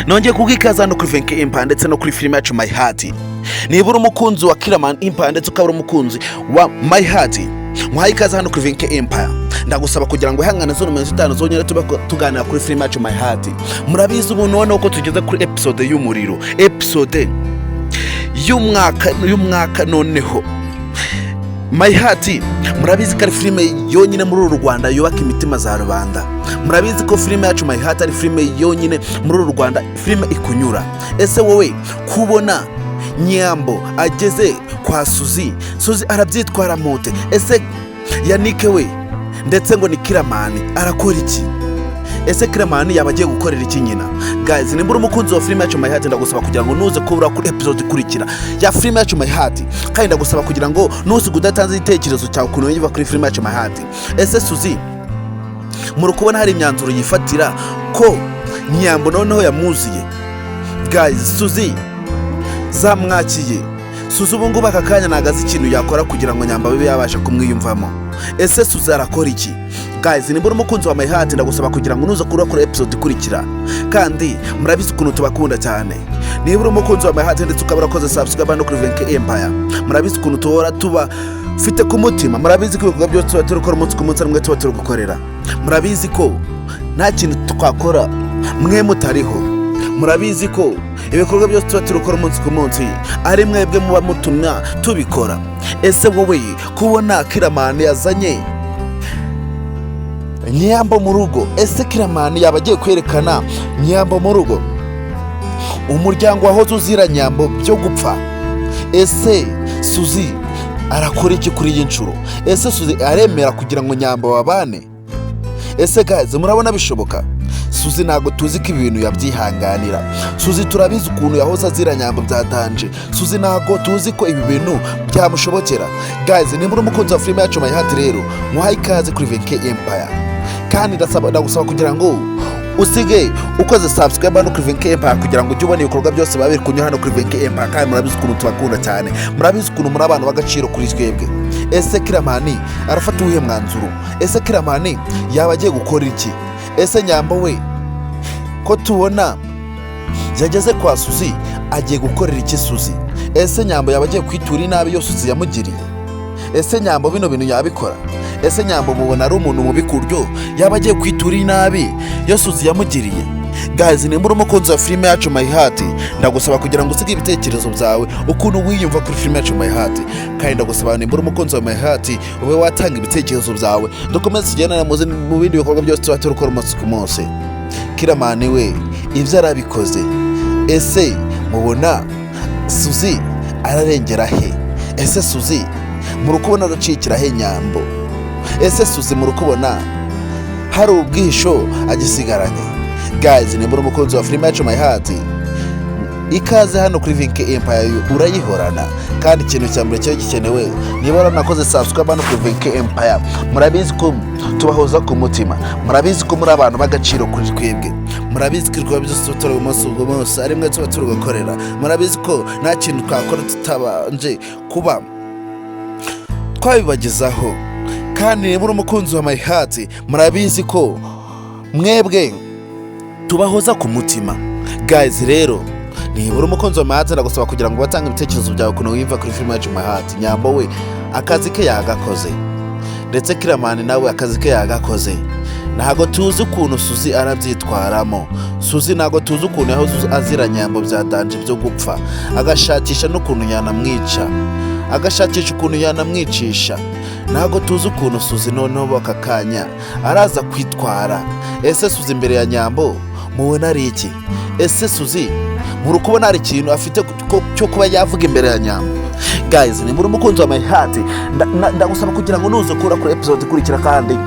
Nongeye kubwikaza hano kuri Venke Empire ndetse no kuri filime yacu My Heart. Niba uri umukunzi wa Killaman Empire ndetse ukaba uri umukunzi wa My Heart, muhaye ikaze hano kuri Venke Empire. Ndagusaba kugira ngo ihangane zino minota 5 zonyine tube tuganira kuri filime yacu My Heart. Murabizi, ubu noneho ko tugeze kuri episode y'umuriro, episode y'umwaka. Noneho My Heart, murabizi ko ari filime yonyine muri uru Rwanda yubaka imitima za rubanda. Murabizi ko filime yacu My Heart ari filime yonyine muri uru Rwanda, filime ikunyura. Ese wowe, kubona Nyambo ageze kwa Suzi, Suzi arabyitwara mute? Ese Yanike we, ndetse ngo ni Killaman, arakora iki? Ese Killaman yaba agiye gukorera iki nyina? Guys, nimba uri umukunzi wa filime yacu My Heart, ndagusaba kugira ngo nuze kubura kuri episode ikurikira ya filime yacu My Heart. Kandi ndagusaba kugira ngo ntusige udatanze igitekerezo cyawe ukuntu wiyumva kuri filime yacu My Heart. Ese Suzi, muri kubona hari imyanzuro yifatira ko Nyambo noneho yamuziye? Guys, Suzi zamwakiye. Suzi ubu ngubu aka kanya ntabwo azi ikintu yakora kugira ngo Nyambo abe yabasha kumwiyumvamo. Ese Suzi arakora iki? Guys, nimba uri umukunzi wa My Heart, ndagusaba kugira ngo nuze kuri kuri episode ikurikira. Kandi murabizi ukuntu tubakunda cyane. Niba uri umukunzi wa My Heart ndetse ukaba urakoze subscribe no kuri Venke Empire, murabizi ukuntu tuhora tuba fite ku mutima. Murabizi ko ibikorwa byose tuba turi gukora umunsi ku munsi ari mwe tuba turi gukorera. Murabizi ko nta kintu twakora mwe mutariho. Murabizi ko ibikorwa byose tuba turi gukora umunsi ku munsi ari mwebwe muba mutumwa tubikora. Ese wowe, kubona Killaman yazanye Nyambo mu rugo, ese Killaman yaba agiye kwerekana Nyambo mu rugo, umuryango wahoze uzira Nyambo byo gupfa? Ese Suzi arakora iki kuri iyi nshuro? Ese Suzi aremera kugira ngo Nyambo babane? Ese guys, murabona bishoboka? Suzi ntabwo tuzi ko ibi bintu yabyihanganira. Suzi turabizi ukuntu yahoze azira Nyambo bya danger. Suzi ntabwo tuzi ko ibi bintu byamushobokera. Guys, nimba uri umukunzi wa filime yacu My Heart rero, muhaye ikaze kuri Venke Empire. Kandi ndagusaba kugira ngo usige ukoze subscribe hano kuri Venke Empire kugira ngo ujye ubona ibikorwa byose biba biri kunyura hano kuri Venke Empire. Kandi murabizi ukuntu tubakunda cyane, murabizi ukuntu muri abantu b'agaciro kuri twebwe. Ese Killaman arafata uwuhe mwanzuro? Ese Killaman yaba agiye gukora iki? Ese Nyambo we, ko tubona yageze kwa Suzi, agiye gukorera iki Suzi? Ese Nyambo yaba agiye kwitura inabi yose Suzi yamugiriye? Ese Nyambo bino bintu yabikora? Ese Nyambo mubona ari umuntu mubi ku buryo yaba agiye kwitura inabi yo Suzi yamugiriye? Guys, nimba uri umukunzi wa filime yacu My Heart, ndagusaba kugira ngo usige ibitekerezo byawe ukuntu wiyumva kuri filime yacu My Heart. Kandi ndagusaba, nimba uri umukunzi wa My Heart, ube watanga ibitekerezo byawe, dukomeze tugendane mu bindi bikorwa byose tuba turi gukora umunsi ku munsi. Killaman we ibyo arabikoze. Ese mubona Suzi ararengera he? Ese Suzi muri kubona aracikira he Nyambo? Ese Suzi muri kubona hari ubwisho agisigaranye? Guys, nimba uri umukunzi wa filime yacu My Heart, ikaze hano kuri Vinke Empire urayihorana. Kandi ikintu cya mbere kiba gikenewe, niba waranakoze subscribe hano kuri Vinke Empire, murabizi ko tubahoza ku mutima. Murabizi ko muri abantu b'agaciro kuri twebwe. Murabizi ko ibikorwa byose tuba turi umunsi ku munsi ari mwe tuba turi gukorera. Murabizi ko nta kintu twakora tutabanje kuba twabibagezaho. Kandi niba uri umukunzi wa My Heart, murabizi ko mwebwe tubahoza ku mutima. Guys rero, niba uri umukunzi wa My Heart, ndagusaba kugira ngo batange ibitekerezo byawe ukuntu wiyumva kuri filime yacu My Heart. Nyambo we akazi ke yagakoze, ndetse Killaman nawe akazi ke yagakoze. Ntabwo tuzi ukuntu Suzi arabyitwaramo. Suzi ntabwo tuzi ukuntu yahoze azira Nyambo bya danger byo gupfa, agashakisha n'ukuntu yanamwica, agashakisha ukuntu yanamwicisha. Ntabwo tuzi ukuntu Suzi noneho aka kanya araza kwitwara. Ese Suzi imbere ya Nyambo mubona ari iki? Ese Suzi muri kubona hari ikintu afite cyo kuba yavuga imbere ya Nyambo? Guys, nimba uri umukunzi wa My Heart, ndagusaba kugira ngo nuze kura kuri episode ikurikira. Kandi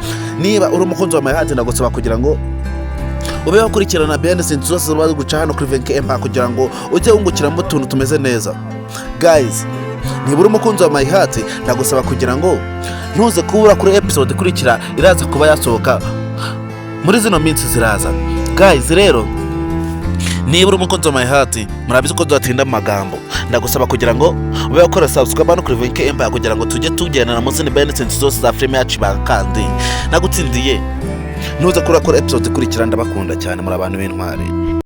niba uri umukunzi wa My Heart, ndagusaba kugira ngo ube wakurikirana behind the scenes zose ziba guca hano kuri Venke Empire kugira ngo ujye wungukiramo utuntu tumeze neza. Guys, niba uri umukunzi wa My Heart, ndagusaba kugira ngo ntuze kubura kuri episode ikurikira iraza kuba yasohoka muri zino minsi ziraza. Guys rero, niba uri umukunzi wa My Heart, murabizi ko tudatinda mu magambo. Ndagusaba kugira ngo ube wakora subscribe hano kuri Venke Empire kugira ngo tujye tugendana mu zindi behind the scenes zose za filime yacu. Kandi nagutsindiye, ntuze kurakora episode ikurikira. Ndabakunda cyane, muri abantu b'intwari.